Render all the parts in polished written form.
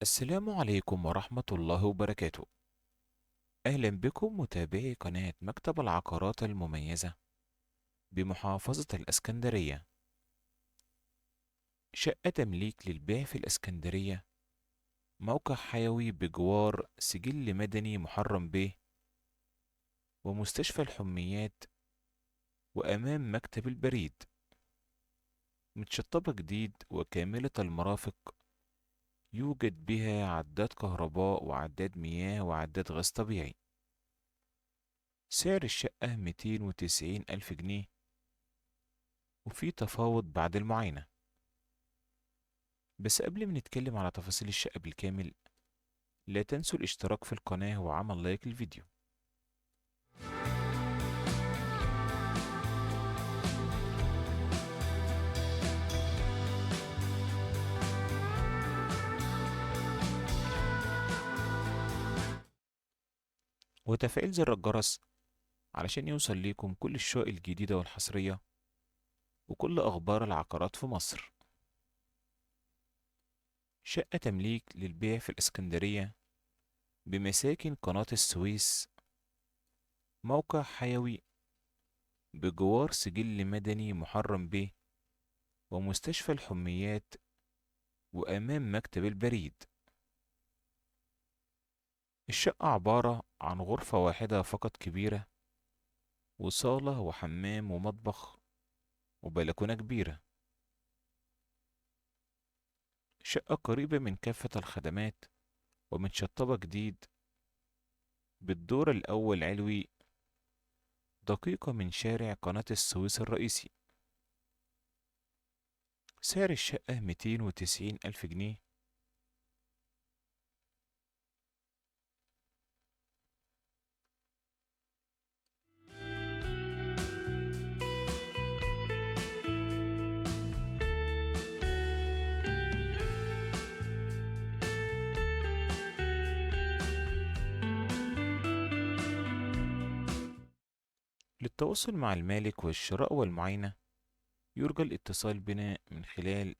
السلام عليكم ورحمة الله وبركاته. أهلا بكم متابعي قناة مكتب العقارات المميزة بمحافظة الإسكندرية. شقة تمليك للبيع في الإسكندرية، موقع حيوي بجوار سجل مدني محرم به ومستشفى الحميات وأمام مكتب البريد، متشطبة جديد وكاملة المرافق، يوجد بها عداد كهرباء وعداد مياه وعداد غاز طبيعي. سعر الشقة 290,000 جنيه، وفي تفاوض بعد المعاينة. بس قبل ما نتكلم على تفاصيل الشقة بالكامل، لا تنسوا الاشتراك في القناة وعمل لايك للفيديو. وتفعيل زر الجرس علشان يوصل ليكم كل الشقق الجديدة والحصرية وكل أخبار العقارات في مصر. شقة تمليك للبيع في الإسكندرية بمساكن قناة السويس، موقع حيوي بجوار سجل مدني محرم به ومستشفى الحميات وأمام مكتب البريد. الشقة عبارة عن غرفة واحدة فقط كبيرة وصالة وحمام ومطبخ وبلكونة كبيرة. شقة قريبة من كافة الخدمات ومتشطبة جديد بالدور الأول علوي، دقيقة من شارع قناة السويس الرئيسي. سعر الشقة 290,000 جنيه. للتواصل مع المالك والشراء والمعاينة يرجى الاتصال بنا من خلال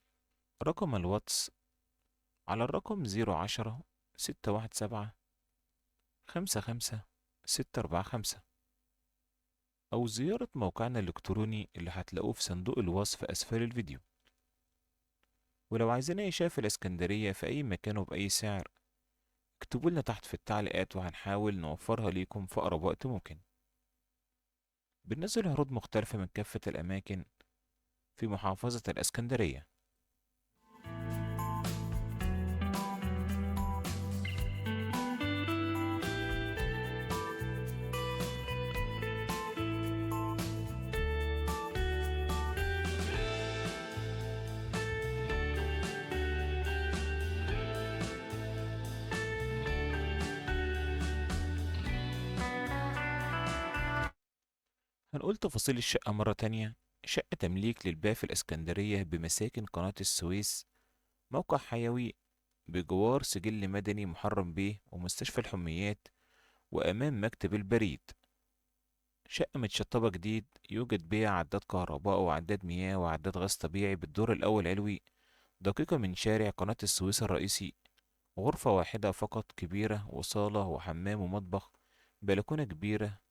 رقم الواتس على الرقم 010 617 55 645، أو زيارة موقعنا الإلكتروني اللي هتلاقوه في صندوق الوصف أسفل الفيديو. ولو عايزين أي شقة في الإسكندرية في أي مكان وبأي سعر، اكتبوا لنا تحت في التعليقات وهنحاول نوفرها ليكم في أقرب وقت ممكن. بننزل عروض مختلفة من كافة الأماكن في محافظة الإسكندرية. هنقول تفاصيل الشقة مرة تانية. شقة تمليك للبيع في الإسكندرية بمساكن قناة السويس، موقع حيوي بجوار سجل مدني محرم به ومستشفى الحميات وأمام مكتب البريد. شقة متشطبة جديد، يوجد بها عداد كهرباء وعداد مياه وعداد غاز طبيعي بالدور الأول علوي، دقيقة من شارع قناة السويس الرئيسي. غرفة واحدة فقط كبيرة وصالة وحمام ومطبخ، بلكونة كبيرة.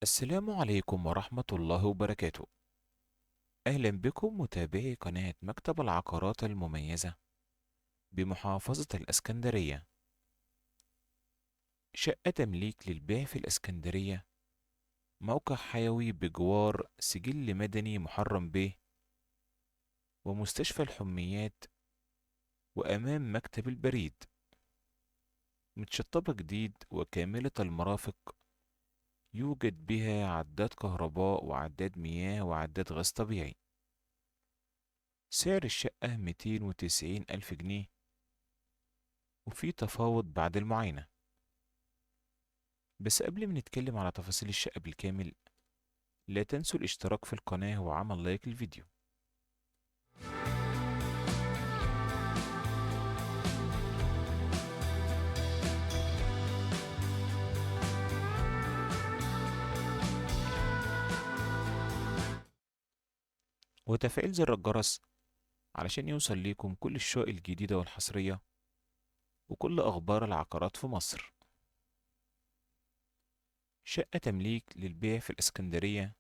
السلام عليكم ورحمة الله وبركاته. أهلا بكم متابعي قناة مكتب العقارات المميزة بمحافظة الإسكندرية. شقة تمليك للبيع في الإسكندرية، موقع حيوي بجوار سجل مدني محرم به ومستشفى الحميات وأمام مكتب البريد. متشطبة جديد وكاملة المرافق، يوجد بها عداد كهرباء وعداد مياه وعداد غاز طبيعي. سعر الشقة 290,000 جنيه، وفي تفاوض بعد المعاينة. بس قبل ما نتكلم على تفاصيل الشقة بالكامل، لا تنسوا الاشتراك في القناة وعمل لايك للفيديو. وتفعيل زر الجرس علشان يوصل ليكم كل الشقق الجديدة والحصرية وكل أخبار العقارات في مصر. شقة تمليك للبيع في الإسكندرية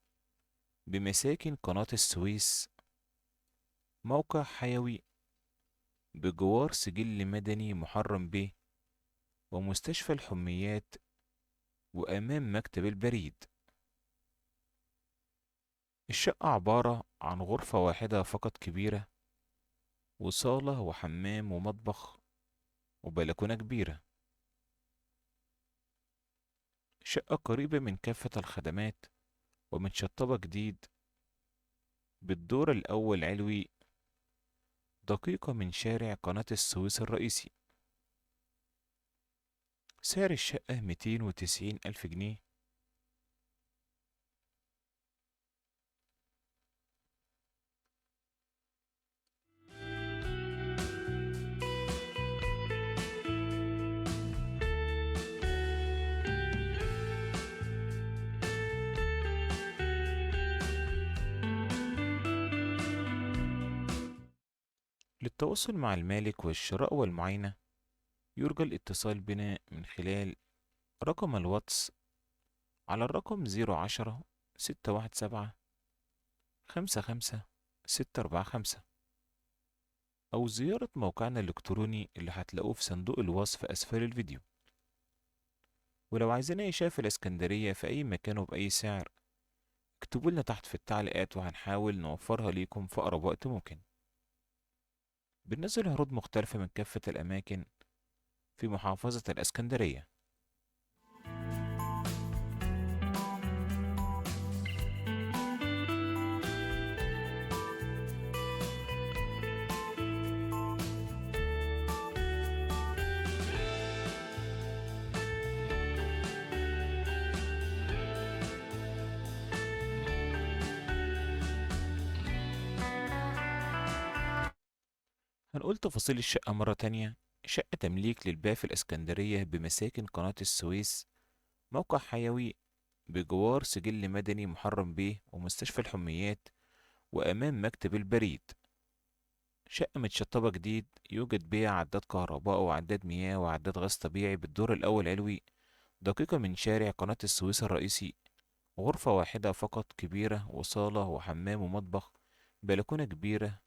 بمساكن قناة السويس، موقع حيوي بجوار سجل مدني محرم بيه ومستشفى الحميات وأمام مكتب البريد. الشقة عبارة عن غرفة واحدة فقط كبيرة وصالة وحمام ومطبخ وبلكونة كبيرة. شقة قريبة من كافة الخدمات ومتشطبة جديد بالدور الأول علوي، دقيقة من شارع قناة السويس الرئيسي. سعر الشقة 290,000 جنيه. للتواصل مع المالك والشراء والمعاينة يرجى الاتصال بنا من خلال رقم الواتس على الرقم 010 617 55 645، أو زيارة موقعنا الإلكتروني اللي هتلاقوه في صندوق الوصف أسفل الفيديو. ولو عايزين أي شقة في الإسكندرية في أي مكان وبأي سعر اكتبوا لنا تحت في التعليقات وهنحاول نوفرها ليكم في أقرب وقت ممكن. بننزل عروض مختلفة من كافة الأماكن في محافظة الإسكندرية. هنقول تفاصيل الشقة مرة تانية. شقة تمليك للبيع في الإسكندرية بمساكن قناة السويس، موقع حيوي بجوار سجل مدني محرم بيه ومستشفى الحميات وأمام مكتب البريد. شقة متشطبة جديد، يوجد بها عداد كهرباء وعداد مياه وعداد غاز طبيعي بالدور الأول علوي، دقيقة من شارع قناة السويس الرئيسي. غرفة واحدة فقط كبيرة وصالة وحمام ومطبخ، بلكونة كبيرة.